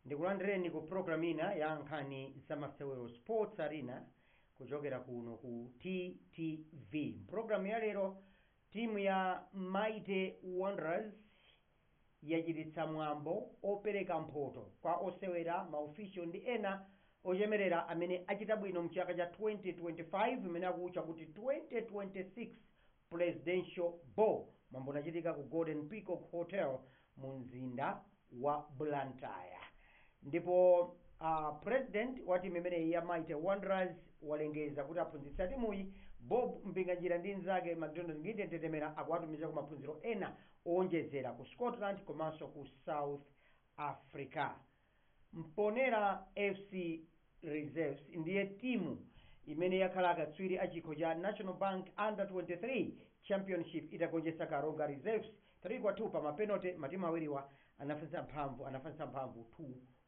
Ndikulandireni ku program ina ya nkhani zamasewero, Sports Arena, kuchokera kuno ku TTV. Programu ya lero, timu ya Mighty Wanderers yachititsa mwambo opereka mphoto kwa osewera, ma official ndi ena ochemerera amene achita bwino mchaka cha 2025, imene akutcha kuti 2026 Presidential Ball. Mwambo unachitika ku Golden Peacock Hotel mu mzinda wa Blantyre, ndipo president wa timu imeneyi ya Mighty Wanderers walengeza kuti aphunzitsi a timuyi, Bob Mpinganjira ndi mnzake McDonald Nginde Ntetemera, akuwatumiza ku maphunziro ena owonjezera ku Scotland komanso ku South Africa. Mponera FC Reserves ndiye timu imene yakhala akatswiri a chikho cha National Bank Under 23 Championship, itagonjetsa Karonga Reserves 3 kwa 2 pa ma penalty. Matimu awiriwa anafananitsa mphamvu 2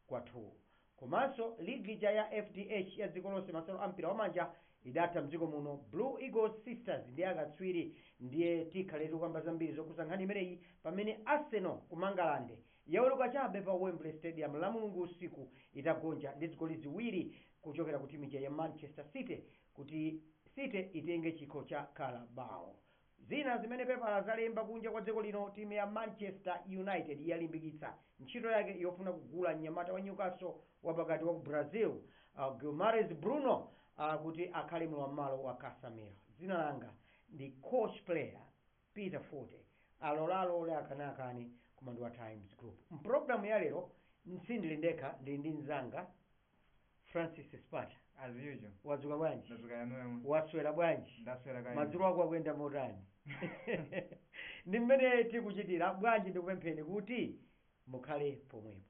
kwa 2. Komanso ligi ija ya FDH ya dziko lonse, masewero a mpira wamanja, idatha mdziko muno. Blue Eagles Sisters ndiye akatswiri, ndiye tikhale tikukamba zambiri zokhuza nkhani imeneyi, pamene Arsenal ku Mangalande yaweruka chabe pa Wembley Stadium la Mulungu usiku, itagonja ndi zigoli 2 kuchokera ku timu ija ya Manchester City, kuti City itenge chikho cha Carabao. Zina zimene pepala zalemba kunja kwa dziko lino: timu ya Manchester United yalimbikitsa ntchito yake yofuna kugula mnyamata wa Newcastle wapakati wa ku Brazil, Guimarães Bruno, kuti akhale mlowam'malo wa Casemiro. Dzina langa ndi coach player Peter Forte, alolalole akanakani kumando wa Times Group. Mpulogalamu ya lero sindili ndekha, ndili ndi mnzanga Francis Spata. As usual. Wadzuka bwanji? Ndadzuka yanuyo? Waswera bwanji? Ndaswera kaya. Madzulo ako akuyenda motani? Ndi mmene tikuchitira bwanji, ndikupempheni kuti mukhale pomwepo.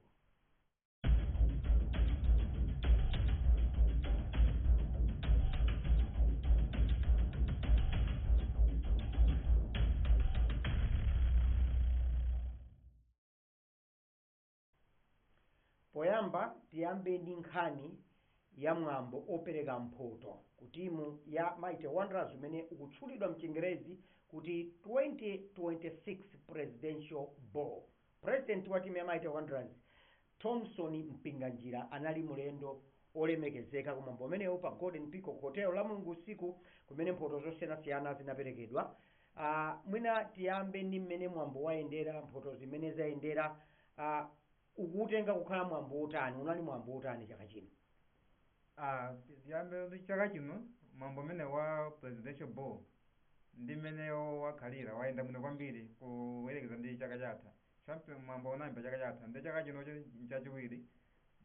Poyamba tiyambe ndi nkhani ya mwambo opereka mphoto ku timu ya Mighty Wanderers, umene ukutchulidwa mchingerezi kuti 2026 Presidential Ball. President wa timu ya Mighty Wanderers, Thomson Mpinganjira, anali mulendo olemekezeka kumwambo umenewu pa Golden Peacock Hotel la Mulungu usiku, kumene mphoto zosiyanasiyana zinaperekedwa. Mwina tiyambe ndi mmene mwambo wayendera, mphoto zimene zayendera. Ukutenga kukhala mwambo wotani? Unali mwambo wotani chaka chino? Ah, tiyambe ndi chaka chino, mwambo umene wa Presidential Ball ndi mmene wakhalira, wayenda bwino kwambiri kuyerekeza ndi chaka chatha. Champion mwambo unayamba chaka chatha, ndi chaka chino chachiwiri.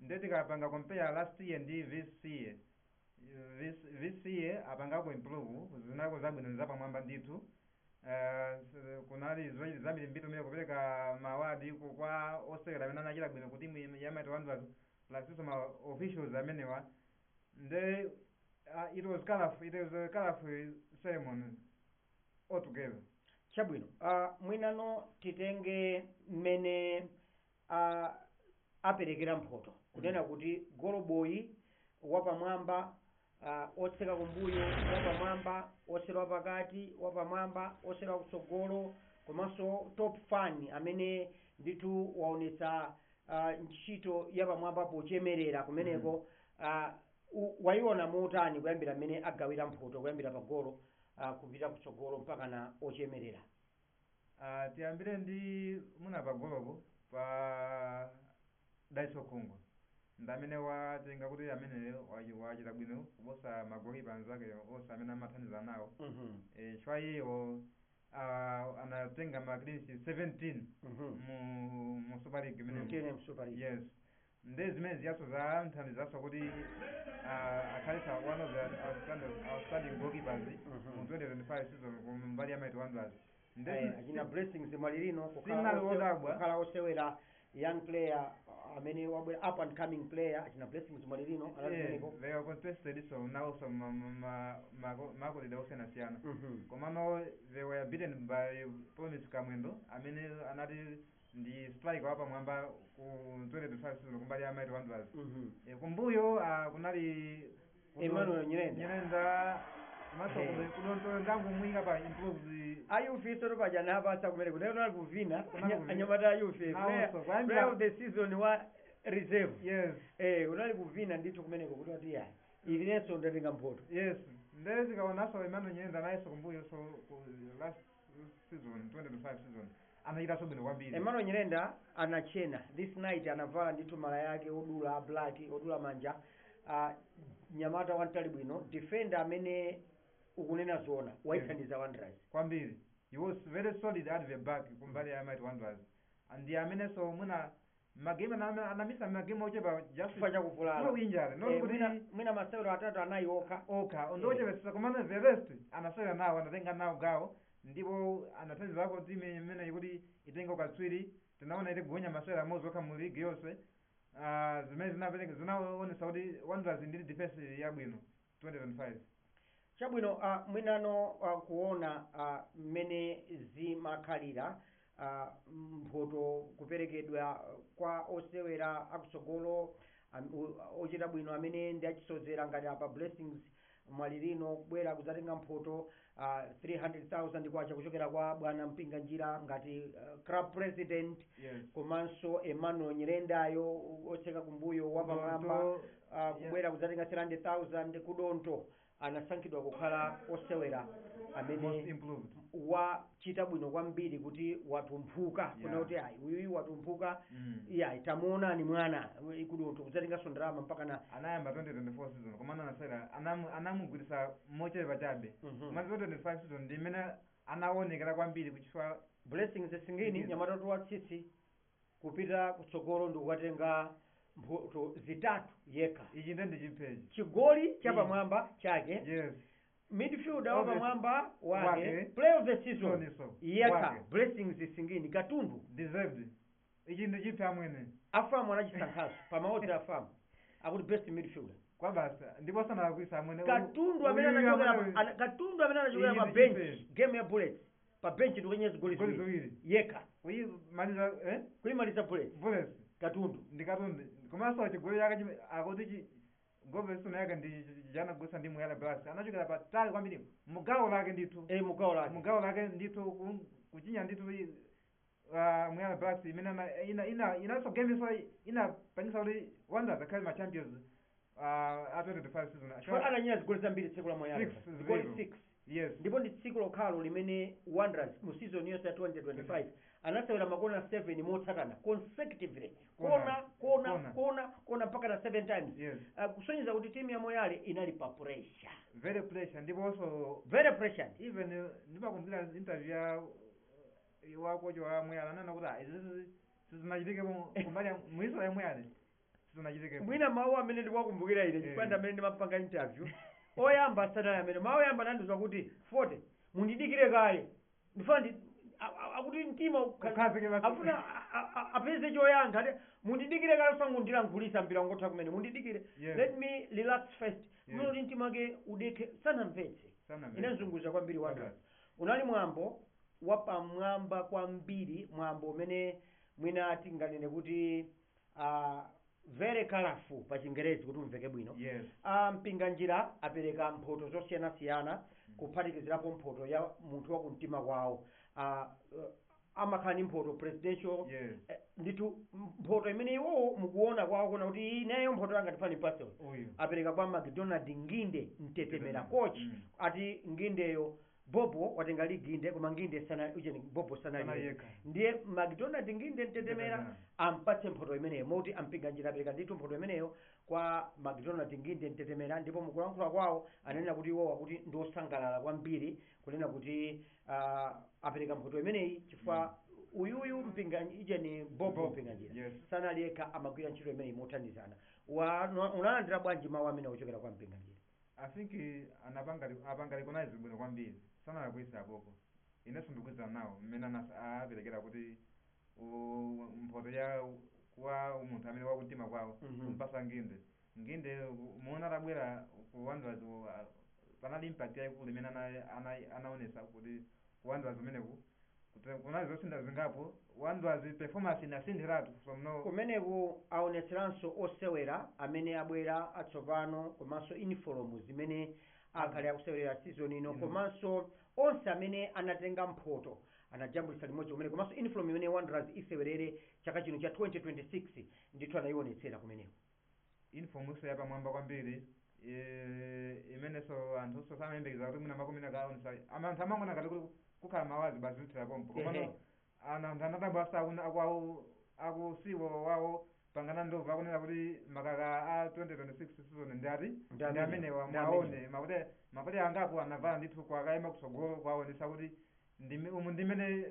Ndi tikapanga compare last year ndi this year, this year apangako improve, zinako zabwino zapamwamba ndithu. Kunali zambiri mbiri umene kupereka ma award kwa osewera amene anachita bwino ku timu ya Mighty Wanderers, plus also ma officials amenewa. Nde it was colorful, it was a colorful ceremony altogether. Chabwino. Mwinano titenge mmene aperekera mphoto, kunena kuti goloboyi wapamwamba, otseka kumbuyo wapamwamba, osewera wapakati wapamwamba, osewera kutsogolo, komanso top fan amene ndithu waonetsa ntchito yapamwamba pochemerera kumeneko. Wayiona motani kuyambira mmene agawira mphoto, kuyambira pa golo kupita kutsogolo mpaka na ochemerera? Tiyambire ndi muna pagolopo pa Daiso Khungwa, ndi amene watenga kuti amene wachita bwino kuposa magolikipa anzake onse amene amathandiza nawo. Chifukwa iyeyo anatenga ma clean sheet 17 mu Super League imene. TNM Super League. Yes, ndi zimene ziyaso zamthandizanso kuti akhalesa one of the outstanding goalkeepers mu 2025 season ku mbali ya Mighty Wanderers. Achina Blessings Mwalilino Sinali wodabwa. kukhala osewera young player, amene wabwera, up and coming player, achina Blessings Mwalilino anali kumeneko. They were contested, so nawso makolidwe osiyanasiyana, komano they were beaten by Promise Kamwendo amene anati ndi striker wapamwamba ku 2025 season kumbali ya Mighty Wanderers. Kumbuyo kunali Emmanuel Nyirenda. Nyirenda komanso kudonto ngangomuyika pa improved. A youth soro paja napasa kumene kunali kuvina. Kunali kuvina. Anyamata a youth Nawonso, player of the season wa Reserve. Yes. Unali kuvina ndithu kumeneko kuti ati yayi, ilinenso ndatenga mphoto. Yes, ndere tikaonanso Emmanuel Nyirenda nayenso kumbuyo, so ku last season, 2025 season, anachitanso bwino kwambiri. Emmanuel Nyirenda anachena this night, anavala ndithu mala yake odula black, odula manja, nyamata wamtali bwino, defender amene ukunena zoona waithandiza Wanderers. Kwambiri. He was very solid at the back kumbali ya Mighty Wanderers, ndi amenenso mwina magame anamisa magame ochepa just chifukwa chakuvulala. No injury, not kuti Mwina masewero atatu anayi okha. Okha ndochepesesa, komano the rest anasewera nawo, anatenga nawo gawo ndipo anathandizako timu imeneyi kuti itenge ukatswiri. Tinaona iti kugonya masewera amodzi okha mu ligi yonse, zimene zinapereka zinaonesa kuti Wanderers ndili defense yabwino 2025. Chabwino, mwinano kuona mmene zimakhalira, mphoto kuperekedwa kwa osewera akutsogolo ochita bwino amene ndi achisozera ngati apa Blessings Mwalirino kubwera kudzatenga mphoto 300,000 kwacha kuchokera kwa bwana Mpinganjira ngati club president, komanso Emmanuel Nyirendayo otseka kumbuyo wapamwamba kubwera kudzatenga 300,000. Kudonto anasankhidwa kukhala osewera Most amene improved, wachita bwino kwambiri, kuti watumphuka, kuna kuti ayi, uyuyu watumphuka. Iya, tamuonani mwana Kudonto kudzatenganso ndalama mpaka na Anayamba 2024 season, komano anasewera anamugwiritsa mochepa chabe. Koma 2025 season ndi imene anaonekera kwambiri kuchifukwa Blessings Singini, nyamata wa tsitsi, kupita kutsogolo ndi kukatenga mphoto zitatu yekha. Ichi nde ndi chiphechi. Chigoli chapamwamba chake, midfielder wapamwamba wake, Wake. player of the season Soniso. yekha. Wake. Blessings Singini, katundu. Deserved. Ichi ndi chiphe amwene. Afamu anachisankhaso pamaodzi, afamu akuti best midfielder. Kwa basa, ndipo sanalakwisa amwene. Katundu amene Uyu anachokera amene- katundu amene anachokera Iyi pa ndi bench chiphe. game ya Bullets, pa bench ndikunyeza zigoli Goli ziwiri ziwiri. yekha. Kuyi maliza Kuyimaliza Bullets. Bullets. Katundu. Ndi katundu, komanso chigoli chake akuti goal yake ndi jana gusa ndi Muyala Blast, anachokera patali kwambiri mugawo lake ndithu. Mugawo lake. Mugawo lake ndithu, kuchinya ndithu Muyala Blast imene ina inanso game so inapangisa kuti Wanderers akhale ma champions a 2025 season. Chifukwa ananyenya zigoli zambiri tsiku la Moyale. Six, zigoli zero. 6. Yes. Ndipo ndi tsiku lokhalo limene Wanderers mu season yonse ya 2025 anasewera makona 7 motsatana, consecutively, kona kona Kona. kona kona mpaka na 7 times, kusonyeza kuti timu ya Moyale inali pa pressure. Very pressure, ndiponso Very pressured. Even ndimakumbukira interview ya wa kocha wa Moyale, ananena kuti "Ah, izi sizinachitike kumbali muiso ya Moyale, sizinachitike." Mwina mawu amene ndikuwakumbukira ine, chifukwa ndi amene ndimapanga interview oyamba asanali amene mawu oyamba anandiwuza kuti 40 mundidikire kaye, ndifuna ndi akuti mtima Ukhazike basi. Afuna apeze choyankha, ati mundidikire kaye, usangondilankhulisa mpira wangotha kumene, mundidikire, let me relax first. Kumene kuti mtima wake udekhe, sanamvetse. Sanamvetse. Inazunguza kwambiri Wanderers. Unali mwambo wapamwamba kwambiri, mwambo umene mwina tinganene kuti very colorful pa Chingerezi kuti umveke bwino. Mpinganjira apereka mphoto zosiyanasiyana, kuphatikizirapo mphoto ya munthu wa kumtima kwawo, amakhala ndi mphoto presidential, ndithu mphoto imene iwowo mukuona kwawo kuona kuti ineyo mphoto yanga ndifani pasel. Uyu Apereka kwa McDonald Nginde Mtetemera, coach. Ati Ngindeyo, Bobo watenga ligi inde, koma Nginde sana ucheni Bobo Sanali sanali yekha. Ndiye McDonald Nginde Mtetemera Mtetemera. ampatse mphoto imeneyo, moti aMpinganjira apereka ndithu mphoto imeneyo kwa McDonald Nginde Mtetemera. Ndipo mukulankhula kwawo ananena kuti iwowa kuti ndiosangalala kwambiri kunena kuti apereka mphoto imeneyi chifukwa uyuyu mpinga ijeni Bobo Bobo, Mpinganjira sanali yekha, amagwira ntchito imeneyi mothandizana. Unalandira bwanji mawu amene ochokera kwa Mpinganjira? I think anapanga apanga recognize bwino kwambiri, sanalakwisa apopo. Inenso ndikugwirizana nawo mmene aperekera kuti mphoto ya kwa munthu amene wakumtima kwawo, kumpasa Nginde. Nginde muona atabwera ku Wanderers, panali impact yayikulu imene anaonesa kuti ku Wanderers kumeneku kuti kunali zosintha zingapo. Wanderers performance inasinthiratu from no Kumeneku aonetseranso osewera amene abwera atsopano, komanso uniform zimene akhale akusewerera season ino, komanso onse amene anatenga mphoto. Anajambulisa limodzi kumene, komanso uniform imene Wanderers isewerere chaka chino cha 2026 ndithu anayionetsera kumeneko. Uniform iso yapamwamba kwambiri, imenenso anthu samayembekeza kuti mwina makomina kaonesa anthu amangona ngati kuti kukhala mawazi basi zithira pompo, komano anthu anatamba asakuna akwawo akusiwo wawo pangana ndovu akunena kuti makaka a 2026 season ndi ati? Ndi Ndi amenewa. amenewa. Ndi Mwaone makuti makuti angapo anavala ndithu kwakayima kutsogolo kwaonesa kuti umu ndimene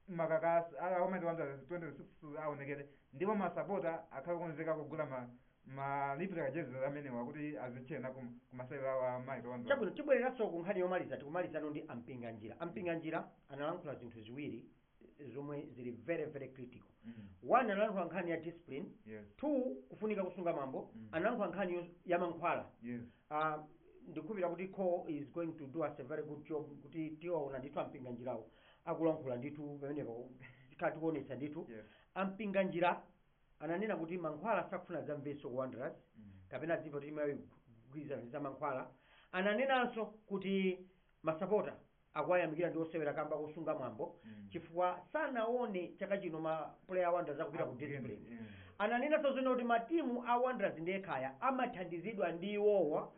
makaka a Mighty Wanderers 2026 aonekere, ndipo masapota akhale kukonzeka kugula ma replica jerseys amenewa kuti azichena kumasewera awo a Mighty Wanderers. Chabwino, tibwereranso ku nkhani yomaliza. Tikumalizano ndi ampinganjira. Ampinganjira analankhula zinthu ziwiri zomwe zili very very critical. One, analankhula nkhani ya discipline. Two, kufunika kusunga mambo. Analankhula nkhani ya mankhwala. Ndikukhulupirira kuti co is going to do us a very good job kuti tiwaona ndithu ampinganjirawo akulankhula ndithu pamenepo, tikhala tikuonetsa ndithu. Ampinganjira ananena kuti mankhwala sakufuna zamveso ku Wanderers kapena dzimva kuti imayo kugwirizana ndi za mankhwala. Ananenanso kuti masapota akuwayamikira ndi osewera kamba kusunga mwambo, chifukwa sanaone chaka chino ma player a Wanderers akupita ku discipline. Ananenanso zino kuti matimu a Wanderers ndi Ekhaya amathandizidwa ndi iwowa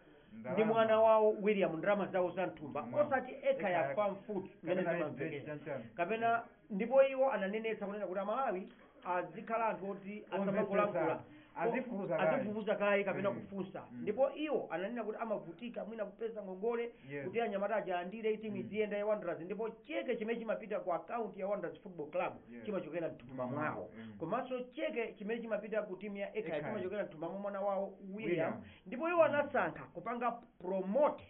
ndi mwana wawo William, ndalama zawo za mthumba, osati Ekhaya Ekhaya. Farm Food mmene Kapena zimamvekera. chanchani. Kapena ndipo iwo ananenetsa kunena kuti Amalawi azikhala anthu oti asamakulankhula, Azifufuza kaye. azifufuza kaye kapena kufunsa. Ndipo iwo ananena kuti amavutika mwina kupeza ngongole kuti anyamata aja alandire, timu iziyenda ya Wanderers, ndipo cheke chimene chimapita ku akaunti ya Wanderers Football Club chimachokera mthumba mwawo. Komanso cheke chimene chimapita ku timu ya Ekhaya Ekhaya. chimachokera mthumba mwa mwana wawo William. William. Ndipo iwo anasankha kupanga promote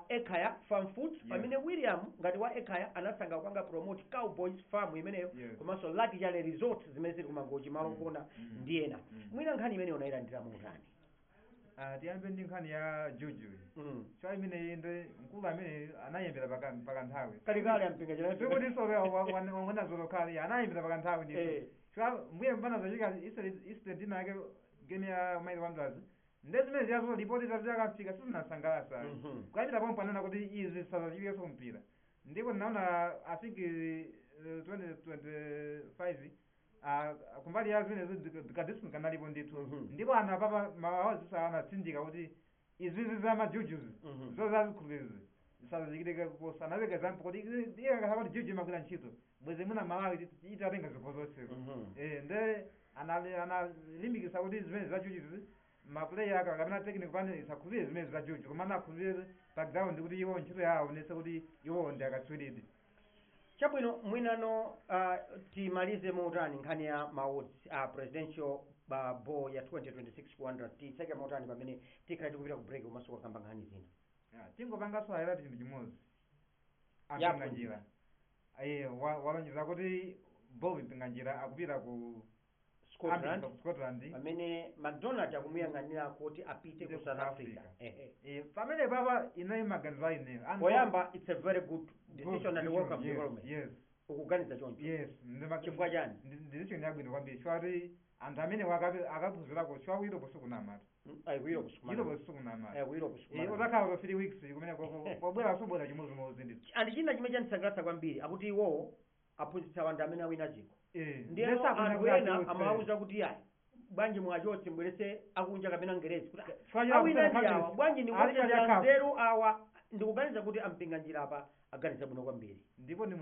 Ekhaya Farm Foods, pamene William ngati wa Ekhaya anasankha kupanga promote Cowboys Farm imeneyo, komanso Lucky Chale Resort zimene zili kumangochi malo ogona ndi ena. Mwina nkhani imeneyo unayilandira motani? Ah, tiyambe ndi nkhani ya juju. Cho imeneyi ndi mkulu amene anayembera pakanthawi. Kalikale ampinganjira. Sikuti so wangona zolokhali anayembera pakanthawi ndithu. Chwa mbuye mpana zachika incident inake game ya Mighty Wanderers ndi zimene ziyazo ripoti zaziyakamfika sizinasangalatsa. Kuyambira pomwe panena kuti izi sazachikenso mpira, ndipo ndinaona I think 2025 kumbali ya zimene kadiscipline kanalipo ndithu. Ndipo anthu apapa mawazisa anatsindika kuti izizi za majujuzi zo zazikhulupirizi zisazachitike kuposa. Anapeka example kuti iye akakhala kuti juju imagwira ntchito bwezi mwina Malawi itatenga zikho zonse. Nde analimbikitsa kuti zimene za jujuzi mapuleya aka kapena technical panel isakhulupirire zimene za juju, koma anakhulupirire pa ground kuti iwo ntchito yawo onetse kuti iwo ndi akatswiridi. Chabwino, mwinano timalize motani nkhani ya ma awards presidential ball ya 2026 ku Wanderers? Titseke motani pamene tikhale tikupita ku break komanso kukamba nkhani zina? Tingopanganso highlight chinthu chimodzi. Ya. Ampinganjira walonjeza kuti Bob Mpinganjira akupita ku Scotland. Ku Scotland. Pamene McDonald akumuyang'anira kuti apite ku Ku South South Africa. Africa. Ehe. Pamene papa inayi maganizo aine. Poyamba, it's a very good decision and welcome development. Ukuganiza choncho? Yes. Chifukwa chani? Decision yabwino kwambiri chifukwa kuti anthu amene akaphunzirako chifukwa ku Europe sikunamata. Ayi, ku Europe sikumana. Europe sikunamata. Ku Europe sikumana. Utakhala for 3 weeks kumene pobwera sobwera chimodzimodzi ndithu. And china chimene chandisangalatsa kwambiri, akuti iwowo aphunzitsa wanthu amene awina chikho. Ndiyeno Ndesakuna anthu kuti ena achotse. amawauza kuti ayi, bwanji mwachotse, mbwerese akunja kapena ngerezi kuti Chifukwa awina cha ndi awa, bwanji Ali ndikuonjezera kali nzeru awa. Ndikuganiza kuti ampinganjira apa aganiza bwino kwambiri. Ndipo ndi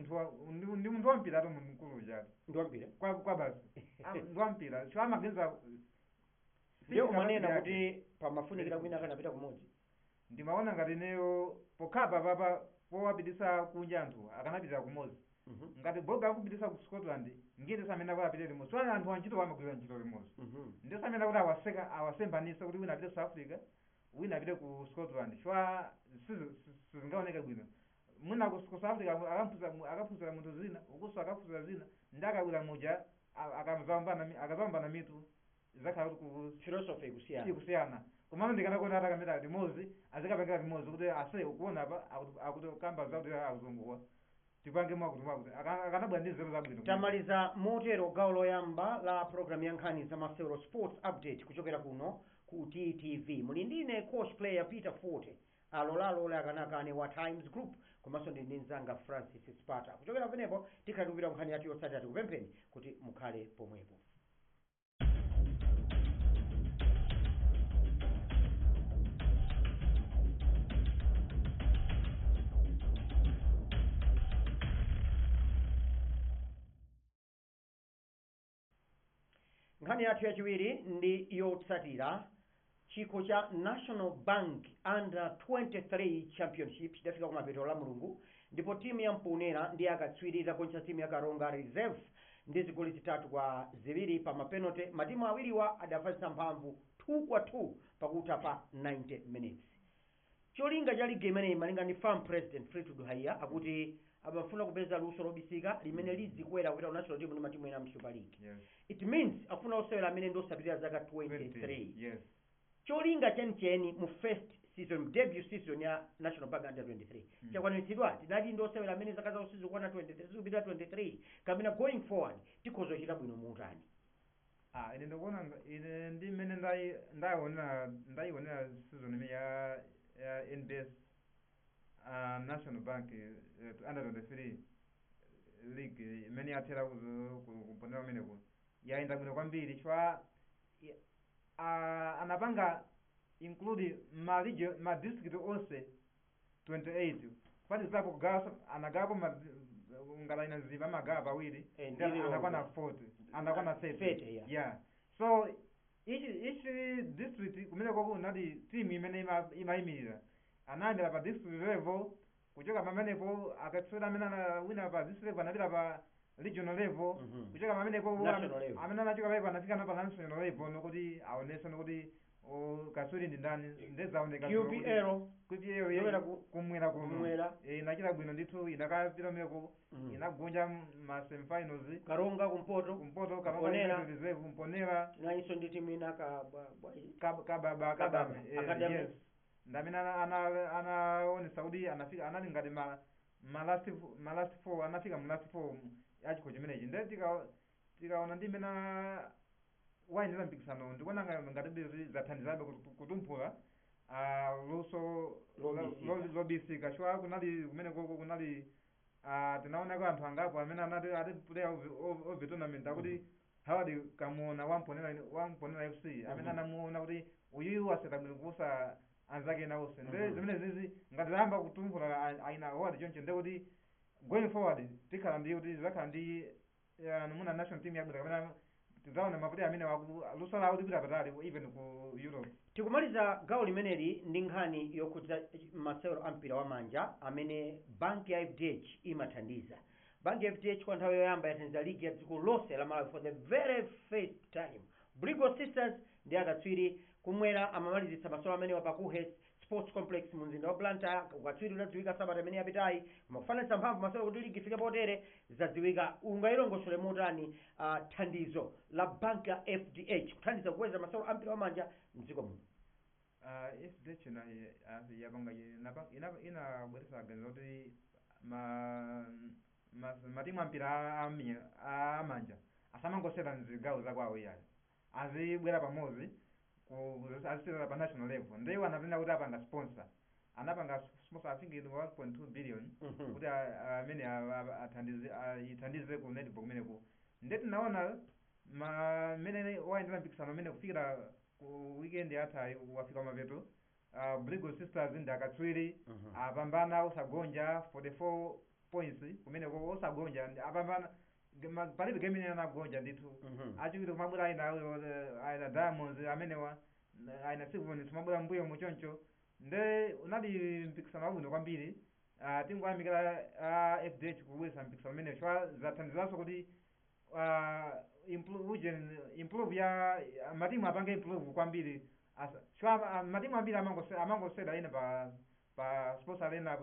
munthu wa mpira atu mkulu ujatu. Ndi wampira. Kwa basi ndi wampira chifukwa amaganiza. Ndiye umanena kuti pamafunikira kwina akanapita kumodzi. Ndimaona ngati ineyo pokhapa papa powapitisa kunja anthu akanapitira kumodzi. Ngati Bob akupitisa ku Scotland, ngati samene akuti apite limodzi chifukwa anthu antchito amagwira ntchito limodzi. Ndiye samene akuti awaseka awasemphanise kuti wina apite South Africa, wina apite ku Scotland, chifukwa sizingaoneke bwino. Mwina ku South Africa akaphunzira munthu zina, ukuso akaphunzira zina, ndi akabwera muja akazambana mitu zakhala kuti ku Philosophy ikusiyana. Ikusiyana. Komano ndikanakonda atakamira limodzi, azikapangira limodzi kuti ase ukuona apa akuti kamba zakuti akuzunguwa tipange mwakuti mwakuti akanabwera ndi nzeru zabwino. Tamaliza motero gawo loyamba la program ya nkhani za masewero, Sports Update, kuchokera kuno ku TTV. Muli ndine coach player Peter Forte. Alolalole akanakane wa Times Group, komanso ndi mnzanga Francis Spata. Kuchokera pamenepo tikhala tikupita nkhani yathu yotsatira. Tikupempheni kuti mukhale pomwepo. Nkhani yathu yachiwiri ndi yotsatira: chikho cha National Bank Under 23 Championship chidafika kumapeto la Mulungu, ndipo timu ya Mponera ndi akatswiri itagonjetsa timu ya Karonga Reserve ndi zigoli 3-2 pa mapenalty. Matimu awiriwa adafananitsa mphamvu 2-2 pakutha pa 90 minutes. Cholinga cha ligi imeneyi, malinga ndi FAM president Fleetwood Haiya, akuti amafuna kupeza luso lobisika limene lizikwera kupita ku national team ndi matimu ena mu Super League. It means afuna osewera amene ndi osapitirira zaka 23. Cholinga chenicheni mu first season, debut season ya National Bank Under 23 chakwaniritsidwa? Tinali ndi osewera amene zaka zawo sizikwana 23, zikupitira 23, kapena going forward tikhoza kuchita bwino muutani? Ah, ine ndikuona ine ndi mmene ndayionera season imene ya NBS National Bank Under 23 League imene yathera kuMponera kumeneko, yayenda bwino kwambiri chifukwa anapanga include ma region, ma district onse 28, kuphatikizapo kugawa, anagawapo ngala ina ziba amagawa pawiri. Ndili anakwana longo. 40, anakwana 30. 30, yeah. Yeah, so each district kumeneko kunali team imene imayimirira. Anayambira pa district level, kuchoka pamenepo akatswiri amene anawina pa district level anapita pa regional level. Kuchoka pamenepo National level. amene anachoka pamenepo anafika pa national level, nokuti aonese nokuti katswiri ndi ndani, ndezaoneka. QPL. QPL. Kuchokera kumwera kuno. Kumwera. Inachita bwino ndithu, inakapita kumeneko, inagonja ma semifinals. Karonga kumpoto. Kumpoto. Mponera. Karonga Reserve, Mponera. Tinayinso ndi timu ina ka Kababa. Kababa. Kababa. Academy. Yes, ndamene anaonesa kuti anafika, anali ngati ma last four, anafika mu last four ya chikho chimenechi. Nde tikaona ndi mmene wayendera mpikisano, ndikuona ngati kuti zathandizabe kutumphula luso lobisika. Lobisika chifukwa kunali kumene koko kunali tinaonako anthu angapo amene anati ati player of the tournament, akuti Howard Kamuona waMponera FC, amene anamuona kuti uyuyu waseta bwino kuposa anzake ena onse. Nde zimene zizi ngati zayamba kutumphula aina Howard choncho, nde kuti going forward tikhala ndi kuti zizakhala ndi muna national team yabwino, kapena tidzaona ma player amene luso lawo lipita patali, even ku Europe. Tikumaliza gawo limeneli ndi nkhani yokhudza masewero a mpira wa manja amene banki ya FDH imathandiza. Banki ya FDH kwa nthawi yoyamba yathandiza ligi ya dziko lonse la Malawi for the very first time. Brigo Sisters ndi akatswiri kumwera amamalizitsa masewero amenewa pa Kuhes Sports Complex mu mzinda wa Blantyre. Ukatswiri unadziwika sabata imene yapitayi, koma kufananitsa mphamvu masewero kuti ligi ifike potere zadziwika. Ungayilongosole motani thandizo la banki ya FDH kuthandiza kukweza masewero a mpira wa manja mdziko muno? FDH yapanga inabweretsa ganizo kuti matimu ampira amanja asamangosera mzigawo zakwawo iyayo, azibwera pamodzi azisera pa national level. Ndiwo anapenda kuti apanga sponsor, anapanga sponsor I think it 1.2 billion kuti amene athandize, ithandize ku netball kumeneko. Nde tinaona mmene wayendera mpikisano amene kufikira ku weekend yathayi wafika mapeto, Brigo Sisters ndi akatswiri, apambana osagonja, 44 points kumeneko osagonja, apambana palibe game imene anagonja ndithu. Achiwiri kumabwera aina Diamonds amenewa, aina Silveronics kumabwera mbuyo muchoncho. Nde unali mpikisano wabwino kwambiri. Tingoyamikira FDH kubweretsa mpikisano umenewo chifukwa zathandizanso kuti improve, uje improve ya matimu apange improve kwambiri. Chifukwa matimu ambiri amangosera ena pa sports arena,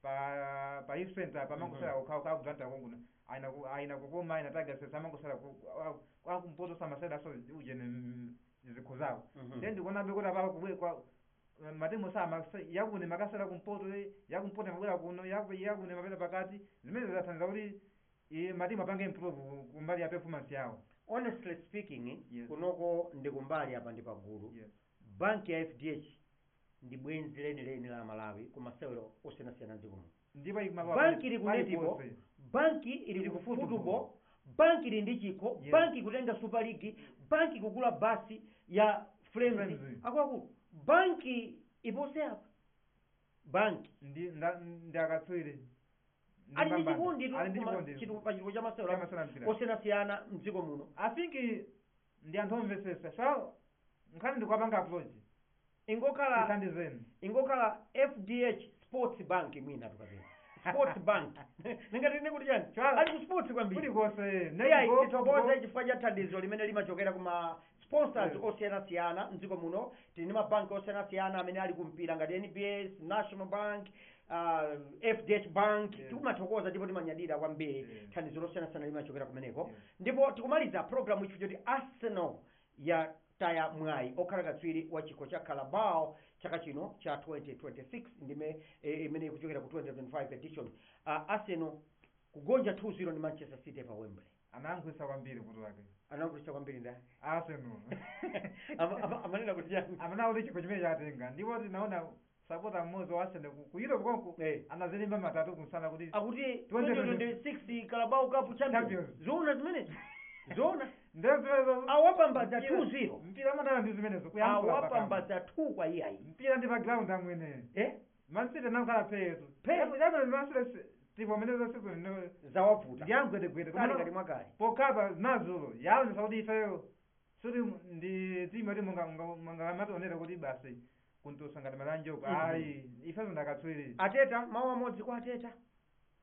pa youth center, pamangosera okhaokha ku Blantyre konkuno, aina kukoma, aina Tigers amangosera akumpoto samasera, so uje zikho zawo. Then ndikuonabe kuti apapa kubwe kwa matimu sama yakune makasera kumpoto, yakumpoto mabwera kuno, yakune mapeta pakati, zimene zathandiza kuti matimu apange improve kumbali ya performance yawo. Honestly speaking, Yes. kunoko ndi kumbali apa ndi pagulu, Yes. banki ya FDH Ndi bwenzi lenileni la Malawi ku masewero osiyanasiyana mdziko muno. Ndipo ikumalowa Banki ili ku netball, paliponse. Banki ili Ili ku ku football. football, banki ili ndi chikho, banki kutenga Super League, banki kugula basi ya Flames. Flames. Akuluakulu, banki ipose apa, banki Ndi akatswiri. Ndi ali ndi mbambande. chikondi Ali ndi chikondi pa chitukuko cha masewero cha masewero ampira. osiyanasiyana mdziko muno. I think ndi anthu omvetsetsa, so nkhani ndikuwapanga approach. Ingokhala Tithandizeni. Ingokhala FDH Sports Bank mwina, tukapena Sports Bank, ningatine kuti chani? Ali ku sports kwambiri. Kulikonse. Iyayi, netball, tithokoze football. chifukwa cha thandizo limene limachokera kuma sponsors osiyanasiyana mdziko muno. Tili ndi mabanki osiyanasiyana amene ali kumpira ngati NBS, National Bank, FDH Bank. Tikumathokoza ndipo timanyadira kwambiri thandizo losiyanasiyana limachokera kumeneko. Ndipo tikumaliza program ichi choti Arsenal yataya mwayi okhala katswiri wa chikho cha Carabao chaka chino cha 2026, ndime imene ikuchokera ku 2025 edition. Arsenal kugonja 2-0 ndi Manchester City pa Wembley. Anayankhulitsa kwambiri kuti wake. Anayankhulitsa kwambiri ndani? Arsenal. Amanena kuti chani? Amene akuti chikho chimene chatenga, ndipo tinaona sapota mmodzi wa Arsenal ku Europe konko anazilimba matatu kumsana kuti akuti 2026 2026 Carabao Cup champion. Champions. Zoona zimenezi? Zoona? Ndezimenezo. Awapambadza 2-0. Mpira amadana ndi zimenezo, kuyankhula pakamwa. Awapambadza 2 kwa iyayi. Mpira ndi pa ground amwene. Eh? Man City nakhala petu. Phe. Chabwino, Man City tivomereza season ino Zawavuta. ndiyamgwedegwede. Kale ngati mwakale. Pokhapa nazulo yaonesa kuti ifeyo suti ndi timu yoti mungamationera kuti basi kuntusa ngati malanjoko. Ayi, ifezo ndakatswiri. Ateta, mawu amodzi kwa Ateta.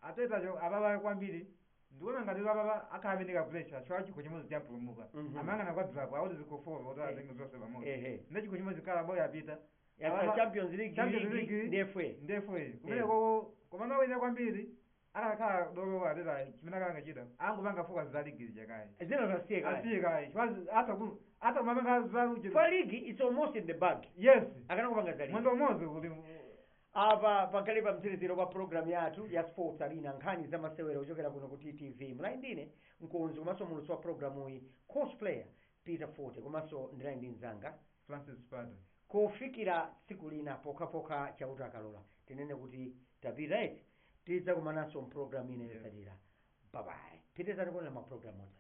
Ateta cho apapa kwambiri ndikuona ngati apapa akhala amene ka pressure chwa chikho chimodzi champulumuka. Amayang'ana kwa drapo akuti zikho 4 kuti atenge zonse pamodzi. Ndi chikho chimodzi Carabao yapita. Ya Champions League, Champions League League ndi FA. Ndi FA kumene koko, komano wina kwambiri akakhala dolo Ateta, chimene akangachita angopanga focus za ligi chakayi. Zina zasiye kale. Asiye kayi, ata kumapanga za For league it's almost in the bag. Yes. Akanakupanga za league. Mwendo umodzi kuti Apa pakali pa mtsiriziro pa program yathu ya Sports Arena, nkhani za masewero kuchokera kuno ku TTV. Mulayi ndine mkonzi komanso mulutsi wa programu iyi, cosplayer Peter Forte, komanso ndinali ndi mzanga Francis Pata. Kufikira tsiku lina, pokhapokha Chauta akalola, tinene kuti tapita eti, tidzakumananso mpulogalamu ina yotsatira. Bye bye, pitirizani kuonera mapulogalamu otsatira.